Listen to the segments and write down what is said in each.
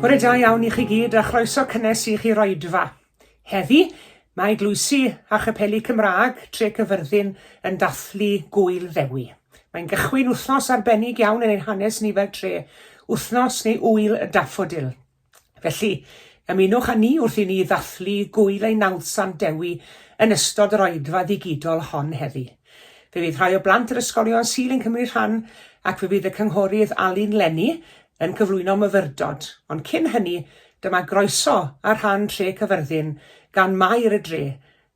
Bore da iawn i chi gyd a chroeso cynnes i chi roedfa. Heddi, mae eglwysi a chapeli Cymraeg Tre Cyfyrddin yn dathlu Gŵyl Ddewi. Mae'n gychwyn wythnos arbennig iawn yn ein hanes ni fel tre, wythnos neu ŵyl y daffodil. Felly, ymunwch â ni wrth i ni ddathlu Gŵyl ein Nawddsant Dewi yn ystod yr oedfa ddigidol hon heddi. Fe fydd rhai o blant yr ysgolion Sul yn cymryd rhan ac fe fydd y Cynghorydd Alun Lenny yn cyflwyno myfyrdod, ond cyn hynny, dyma groeso ar rhan Tre Cyfyrddin gan Maer y Dre,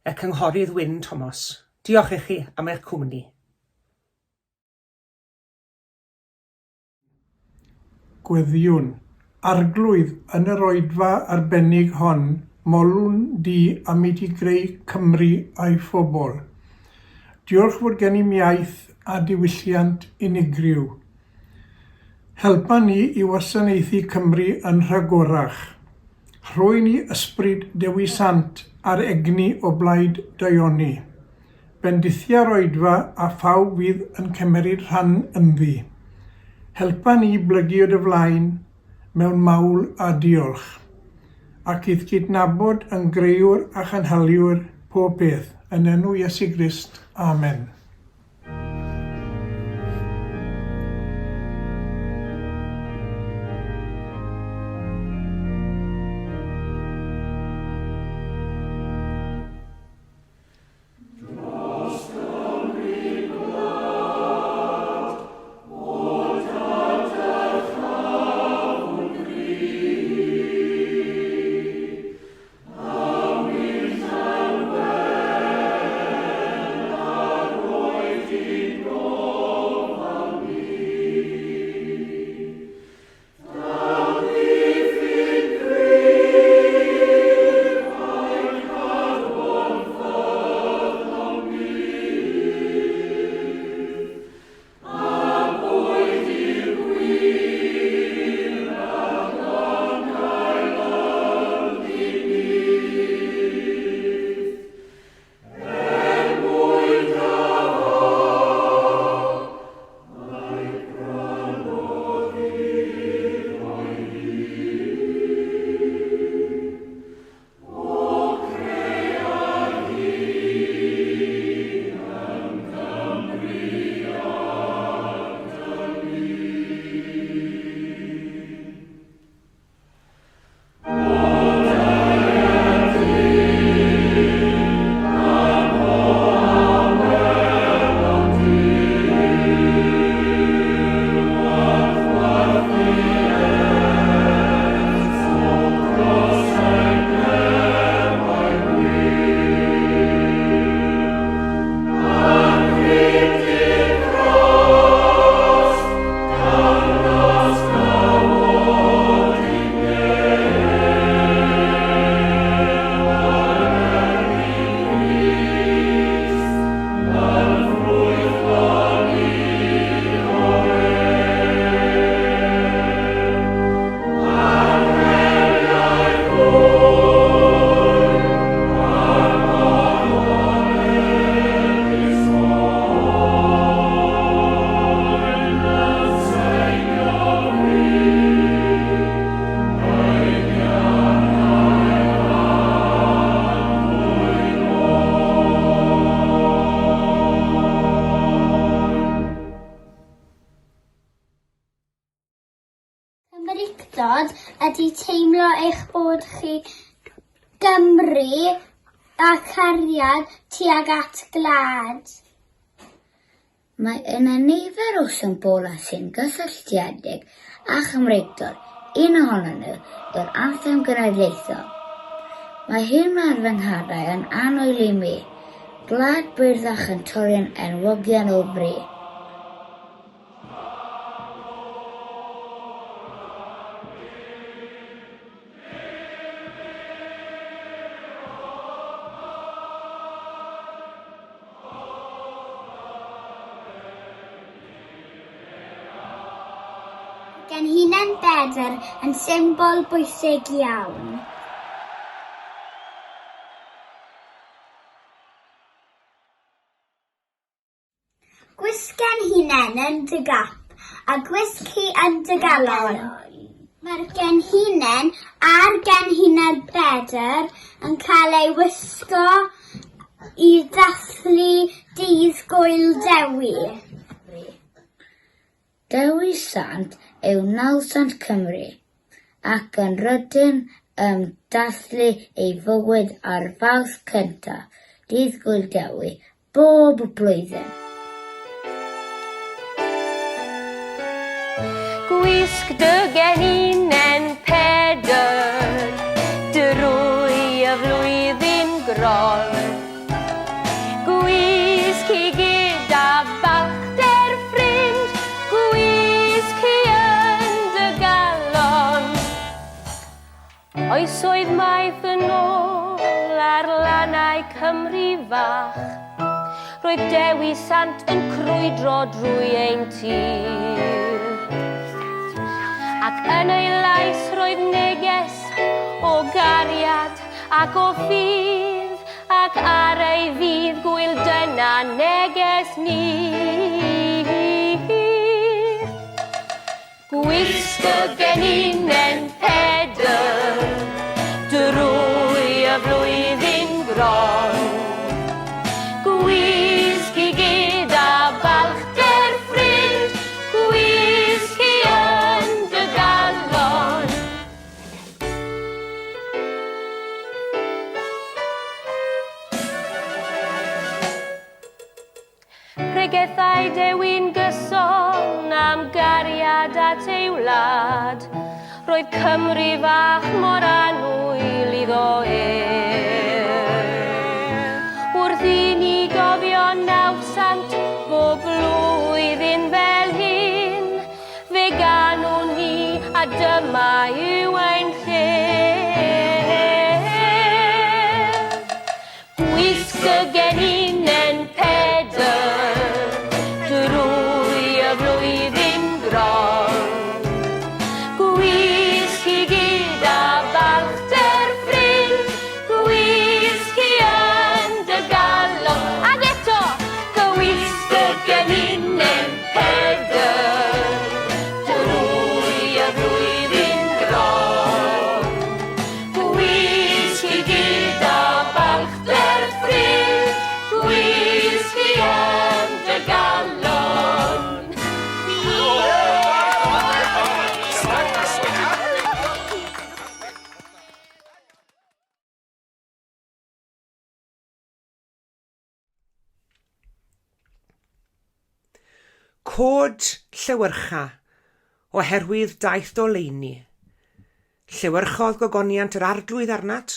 y Cynghorydd Wyn Thomas. Diolch i chi am eich cwmni. Gweddïwn. Arglwydd, yn yr oedfa arbennig hon, molwn di am i ti greu Cymru a'i phobl. Diolch fod gennym iaith a diwylliant unigryw. Helpa ni i wasanaethu Cymru yn rhagorach. Rhoi ni ysbryd Dewi Sant a'r egni o blaid daioni. Bendithia'r oedfa a phawb fydd yn cymeryd rhan ynddi. Helpa ni blygu o dy flaen mewn mawl a diolch, ac i'th gydnabod yn greuwr a chynhaliwr pob peth, yn enw Iesu Grist. Amen. Dros Gymru gwlad, o dad dyrchafwn gri, A wyllt wen a roed i'n gofal ni. Er mwyn A'i brynodd iddo'i hun. O crea hi yn Gymru ar dy lun. Cymreictod ydy teimlo eich bod chi Gymru a cariad tuag at gwlad. Mae yna nifer o symbolau sy'n gysylltiedig â Chymreictod, un ohonyn nhw yw'r anthem genedlaethol. Mae hyn ar fy nghadau yn annwyl i mi, gwlad byrdd a chantorion enwogion o fri. Gan hunan Bedr yn symbol bwysig iawn. Gwisga'n hunain yn dy gap, a gwisg hi yn dy galon. Mae'r genhinen a'r genhinen bedr yn cael ei wisgo i ddathlu Dydd Gŵyl Dewi. Dewi Sant yw nawddsant Cymru, ac yn rydym yn dathlu ei fywyd ar Fawrth cyntaf, Dydd Gŵyl Dewi, bob blwyddyn. Gwisg dy geninen Pedr drwy y flwyddyn gron. Gwisg hi gyda balchder ffrind, gwisg hi yn dy galon. Oesoedd maith yn ôl ar lannau Cymru fach, roedd Dewi Sant yn crwydro drwy ein tir. Ac yn ei lais roedd neges o gariad ac o ffydd, ac ar ei ddydd gwyl dyna neges ni. Gwisg y geninen Pedr drwy y flwyddyn gron. Gwisg hi gyda balchder ffrind, gwisg hi yn dy galon. Pregethai Dewi'n gyson am gariad at ei wlad. Roedd Cymru fach mor annwyl iddo ef. Wrth i ni gofio nawddsant bob blwyddyn fel hyn, fe ganwn ni a dyma yw ein lle. Gwisg y geninen Pedr drwy y flwyddyn gron. Gwisg hi gyda balchder ffrind, gwisg hi yn dy galon. Ag eto, gwisg y geninen Pedr drwy y flwyddyn gron. Gwisg hi gyda balchder ffrind, gwisg hi yn dy galon. Cod llewyrcha, oherwydd daeth doleuni. Llewyrchodd gogoniant yr Arglwydd arnat,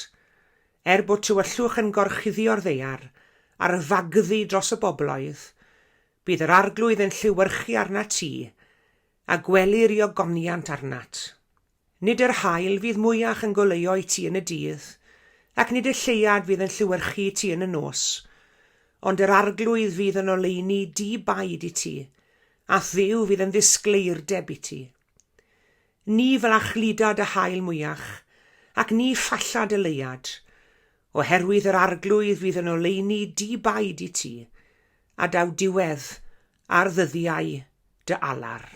er bod tywyllwch yn gorchuddio'r ddaear, a'r fagddu dros y bobloedd, bydd yr Arglwydd yn llewyrchu arnat ti, a gwelir i ogoniant arnat. Nid yr haul fydd mwyach yn goleuo i ti yn y dydd, ac nid y lleuad fydd yn llewyrchu i ti yn y nos, ond yr Arglwydd fydd yn oleuni di-baid i ti, a'th Dduw fydd yn ddisgleirdeb i ti. Ni flachluda dy haul mwyach, ac ni phalla dy leuad, oherwydd yr Arglwydd fydd yn oleuni di-baid i ti, a daw diwedd ar ddyddiau dy alar.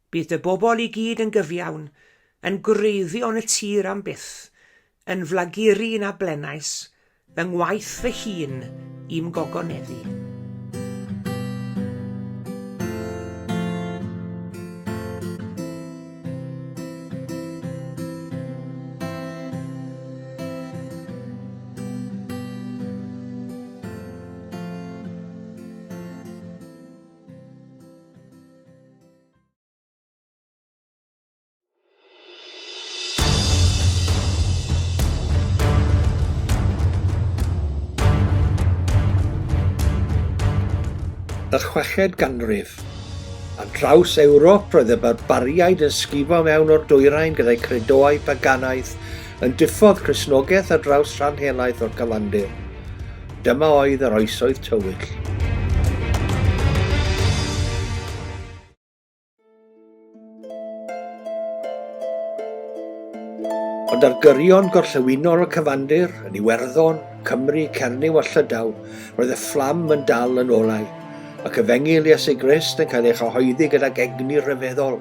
Bydd dy bobl i gyd yn gyfiawn, yn gwreiddio yn y tir am byth, yn flaguru na blenais fy ngwaith fy hun i'm gogoneddu. Y chweched ganrif. Ar draws Ewrop roedd y barbariaid yn sgifo mewn o'r dwyrain gyda'i credoau paganaidd yn diffodd Cristnogaeth ar draws rhan helaeth o'r cyfandir. Dyma oedd yr Oesoedd Tywyll. Ond ar gyrion gorllewinol y cyfandir, yn Iwerddon, Cymru, Cernyw a Llydaw, roedd y fflam yn dal yn olau, ac efengyl Iesu Grist yn cael ei chyhoeddi gydag egni rhyfeddol.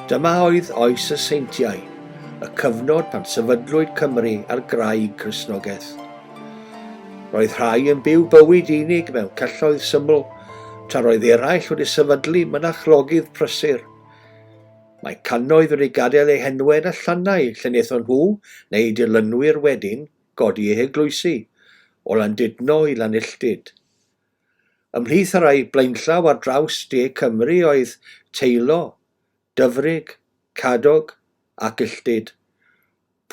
Dyma oedd oes y seintiau, y cyfnod pan sefydlwyd Cymru ar graig Cristnogaeth. Roedd rhai yn byw bywyd unig mewn celloedd syml, tra roedd eraill wedi sefydlu mynachlogydd prysur. Mae cannoedd wedi gadael eu henwau yn y llannau lle wnaethon nhw, neu eu dilynwyr wedyn, godi eu heglwysi, o Landudno i Lanilltud. Ymhlith y rhai blaenllaw ar draws de Cymru oedd Teilo, Dyfrig, Cadog ac Illtud.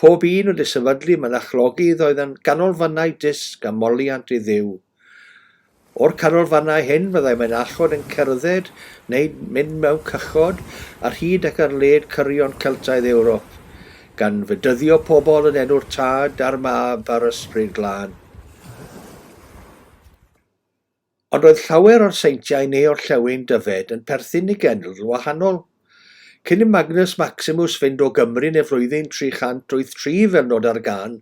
Pob un wedi sefydlu mynachlogydd oedd yn ganolfannau dysg a moliant i Dduw. O'r canolfannau hyn fyddai mynachod yn cerdded neu mynd mewn cychod ar hyd ac ar led cyrion Celtaidd Ewrop, gan fedyddio pobl yn enw'r Tad a'r Mab a'r Ysbryd Glân. Ond roedd llawer o'r seintiau ne-orllewin Dyfed yn perthyn i genedl wahanol. Cyn i Magnus Maximus fynd o Gymru yn y flwyddyn 383 fel nod ar gân,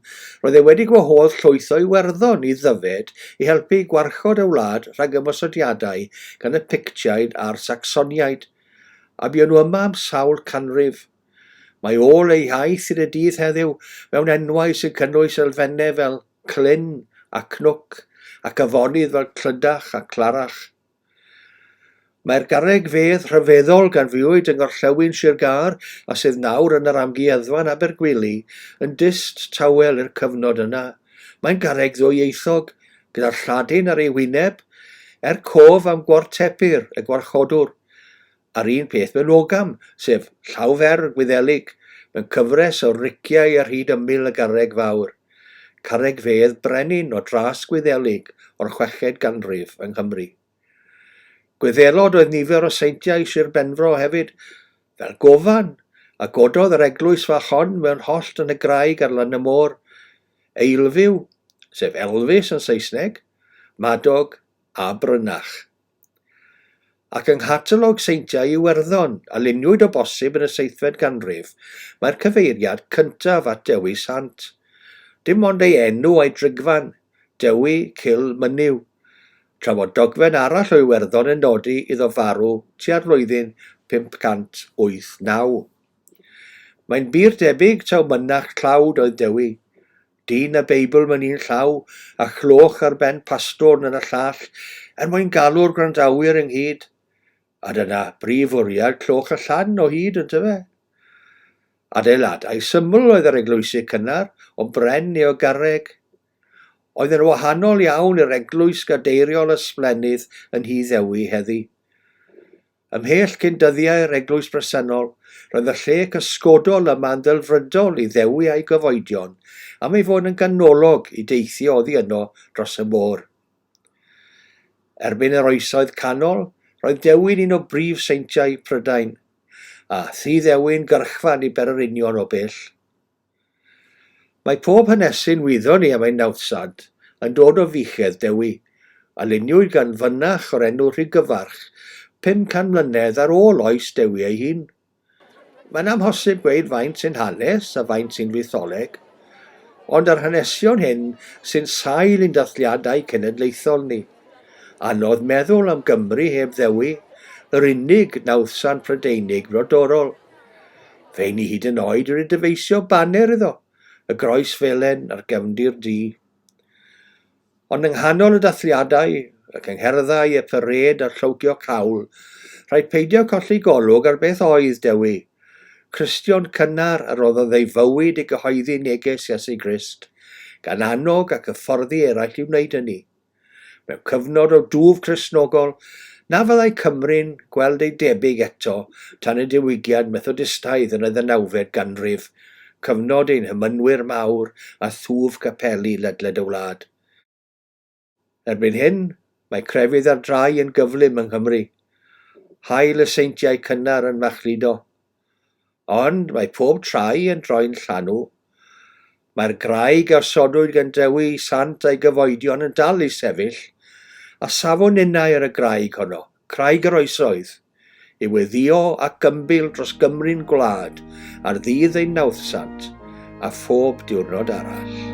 roedd e wedi gwahodd llwyth o Iwerddon i Ddyfed i helpu i gwarchod y wlad rhag ymosodiadau gan y Pictiaid a'r Sacsoniaid. A buon nhw yma am sawl canrif. Mae ôl eu hiaith hyd y dydd heddiw mewn enwau sy'n cynnwys elfennau fel Clun a Cnwc, ac afonydd fel Clydach a Clarach. Mae'r garreg fedd rhyfeddol ganfuwyd yng ngorllewin Sir Gâr a sydd nawr yn yr Amgueddfa yn Abergwili yn dyst tawel i'r cyfnod yna. Mae'n garreg ddwyieithog, gyda'r Lladin ar ei wyneb, er cof am Gwartepir, y gwarchodwr. A'r un peth mewn Ogam, sef llaw fer Gwyddelig, mewn cyfres o riciau ar hyd ymyl y garreg fawr. Carreg fedd brenin o dras Gwyddelig o'r chweched ganrif yng Nghymru. Gwyddelod oedd nifer o seintiau Sir Benfro hefyd, fel Gofan, a gododd yr eglwys fach hon mewn hollt yn y graig ar lan y môr, Eilfyw, sef Elfys yn Saesneg, Madog a Brynach. Ac yng nghatalog seintiau Iwerddon, a luniwyd o bosib yn y seithfed ganrif, mae'r cyfeiriad cyntaf at Dewi Sant. Dim ond ei enw a'i drigfan, Dewi Cill Mynyw, tra fod dogfen arall o Iwerddon yn nodi iddo farw tua'r flwyddyn 589. Mae'n bur debyg taw mynach tlawd oedd Dewi, Dyn a Beibl mewn un llaw, a chloch ar ben pastorn yn y llall, er mwyn galw'r gwrandawyr ynghyd. A dyna brif fwriad cloch y llan o hyd, yntyfe? Adeiladau syml oedd yr eglwysi cynnar, o bren neu o garreg. Oedd yn wahanol iawn i'r eglwys gadeiriol ysblennydd yn Nhŷ Ddewi heddi. Ymhell cyn dyddiau'r eglwys bresennol, roedd y lle cysgodol yma'n ddelfrydol i Ddewi a'i gyfoedion am ei fod yn ganolog i deithio oddi yno dros y môr. Erbyn yr Oesoedd Canol, roedd Dewi'n un o brif seintiau Prydain, a Thŷ Ddewi'n gyrchfan i bererinion o bell. Mae pob hanesyn wyddon ni am ein nawddsant yn dod o fuchedd Dewi, a luniwyd gan fynach o'r enw Rhygyfarch 500 mlynedd ar ôl oes Dewi ei hun. Mae'n amhosib gweud faint sy'n hanes a faint sy'n fytholeg, ond yr hanesion hyn sy'n sail i'n dathliadau cenedlaethol ni. Anodd meddwl am Gymru heb Ddewi, yr unig nawddsant Prydeinig brodorol. Fe ni hyd yn oed wedi dyfeisio baner iddo, y groes felen ar gefndir du. Ond yng nghanol y dathliadau, y cyngherddau, y parêd a'r llowcio cawl, rhaid peidio colli golwg ar beth oedd Dewi. Cristion cynnar a roddodd ei fywyd i gyhoeddi neges Iesu Grist, gan annog ac hyfforddi eraill i wneud hynny. Mewn cyfnod o dwf Cristnogol, na fyddai Cymru'n gweld ei debyg eto tan y Diwygiad Methodistaidd yn y ddeunawfed ganrif, cyfnod ein hymynwyr mawr a thwf capeli ledled y wlad. Erbyn hyn, mae crefydd ar drai yn gyflym yng Nghymru. Haul y seintiau cynnar yn machludo. Ond mae pob trai yn troi'n llanw. Mae'r graig a osodwyd gan Dewi Sant a'i gyfoedion yn dal i sefyll, a safwn ninnau ar y graig honno, craig yr oesoedd, i weddïo ac ymbil dros Gymru'n gwlad ar ddydd ein nawddsant a phob diwrnod arall.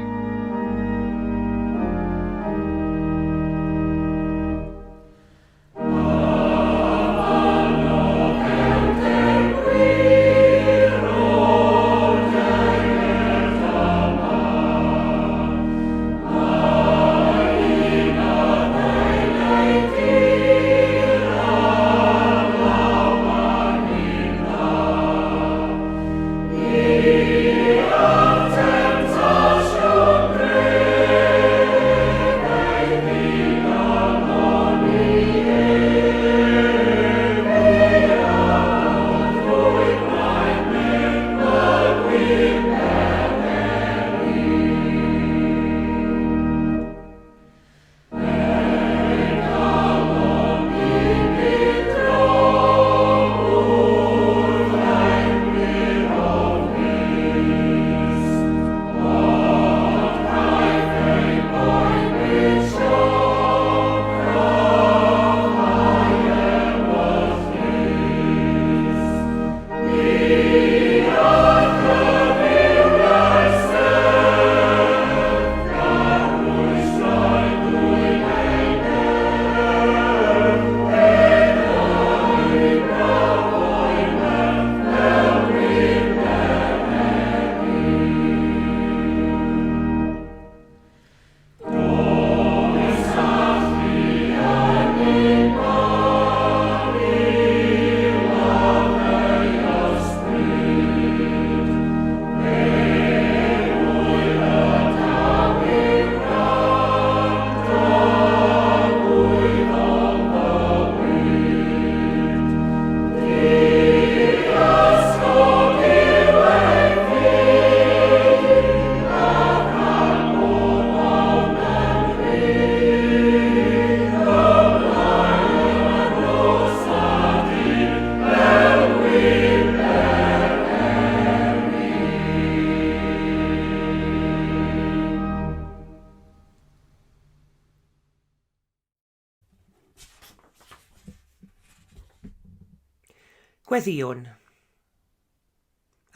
Gweddïwn.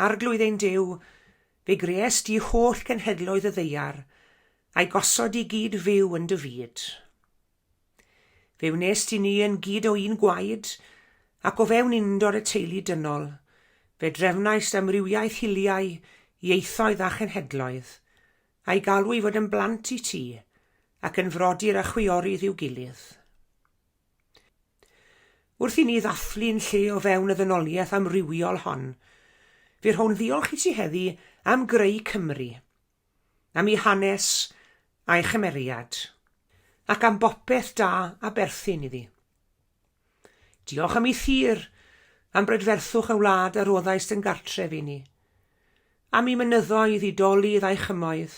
Arglwydd ein Duw, fe greest di holl genhedloedd y ddaear, a'i gosod i gyd fyw yn dy fyd. Fe wnes di ni yn gyd o un gwaed, ac o fewn undod y teulu dynol, fe drefnaist amrywiaeth hiliau, ieithoedd a chenhedloedd, a'i galw i fod yn blant i ti, ac yn frodyr a chwiorydd i'w gilydd. Wrth i ni ddathlu'n lle o fewn y ddynoliaeth amrywiol hon, fe rhown ddiolch i ti heddi am greu Cymru, am ei hanes a'i chymeriad, ac am bopeth da a berthyn iddi. Diolch am ei thir, am brydferthwch y wlad a roddaist yn gartref i ni, am ei mynyddoedd, ei dolydd a'i chymoedd,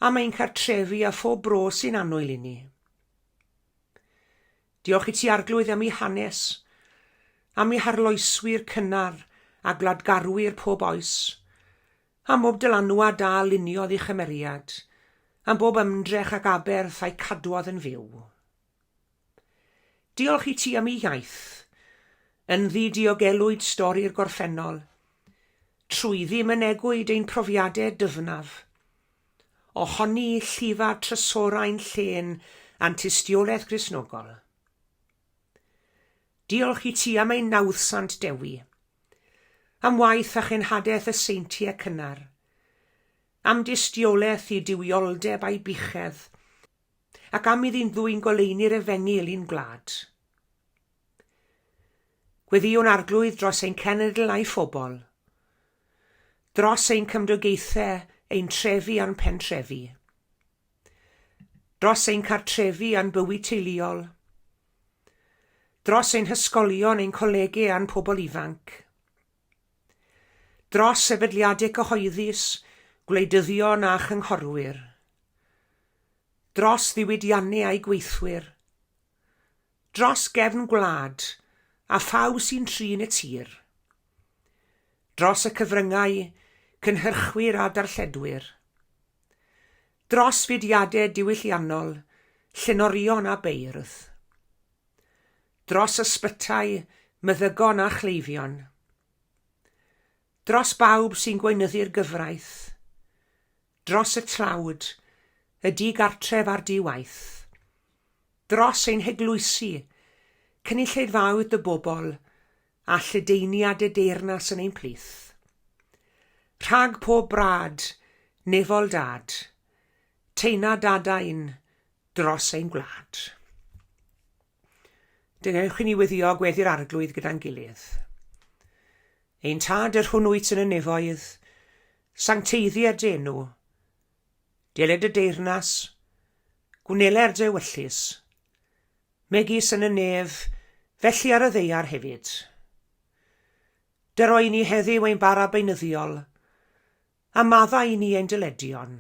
am ein cartrefi a phob bro sy'n annwyl i ni. Diolch i ti Arglwydd am ei hanes, am ei harloeswyr cynnar a gwladgarwyr pob oes, am bob dylanwad da luniodd ei chymeriad, am bob ymdrech ac aberth a'i cadwodd yn fyw. Diolch i ti am ei iaith. Ynddi diogelwyd stori'r gorffennol. Trwyddi mynegwyd ein profiadau dyfnaf. Ohoni llifa trysorau'n llên a'n tystiolaeth Gristnogol. Diolch i ti am ein nawddsant Dewi, am waith a chenhadaeth y seintiau cynnar, am dystiolaeth i duwioldeb a'i buchedd, ac am iddi'n ddwyn goleuni'r efengyl i'n gwlad. Gweddïwn Arglwydd dros ein cenedl a'i phobl, dros ein cymdogaethau, ein trefi a'n pentrefi, dros ein cartrefi a'n bywyd teuluol, dros ein hysgolion, ein colegau a'n pobl ifanc, dros sefydliadau cyhoeddus, gwleidyddion a chynghorwyr, dros ddiwydiannau a'u gweithwyr, Dros gefn gwlad, a phawb sy'n trin y tir. Dros y cyfryngau, cynhyrchwyr a darlledwyr. Dros fudiadau diwylliannol, llenorion a beirdd. Dros ysbytai, meddygon a chleifion. Dros bawb sy'n gweinyddu'r gyfraith. Dros y tlawd, y di-gartref a'r di-waith. Dros ein heglwysi, cynulleidfaoedd dy bobl, a lledaeniad dy deyrnas yn ein plith. Rhag pob brad, nefol Dad, teina dadain dros ein gwlad. Dygewch i ni weddio gweddi'r Arglwydd gyda'n gilydd. Ein Tad yr hwn wyt yn y nefoedd, sancteiddier dy enw, deled dy deyrnas, gwneler dy ewyllys, megis yn y nef, felly ar y ddaear hefyd. Dyro i ni heddiw ein bara beunyddiol, A maddau i ni ein dyledion,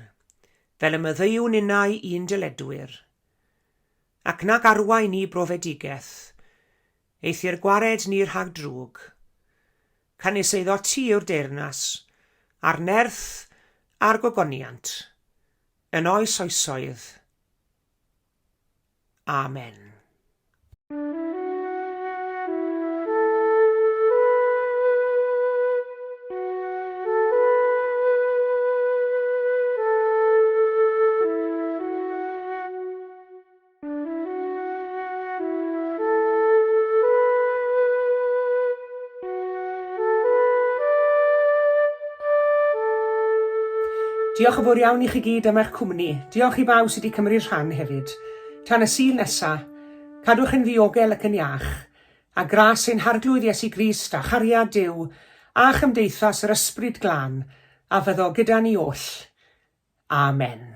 fel y maddeuwn innau i'n dyledwyr. Ac nag arwain ni brofedigaeth, eithr gwared ni rhag drwg. Canys eiddo ti yw'r deyrnas, a'r nerth, a'r gogoniant, yn oes oesoedd. Amen. Diolch yn fawr iawn i chi gyd am eich cwmni. Diolch i bawb sydd wedi cymryd rhan hefyd. Tan y Sul nesa, cadwch yn ddiogel ac yn iach, a gras ein Harglwydd Iesu Grist a chariad Duw a chymdeithas yr Ysbryd Glân a fyddo gyda ni oll. Amen.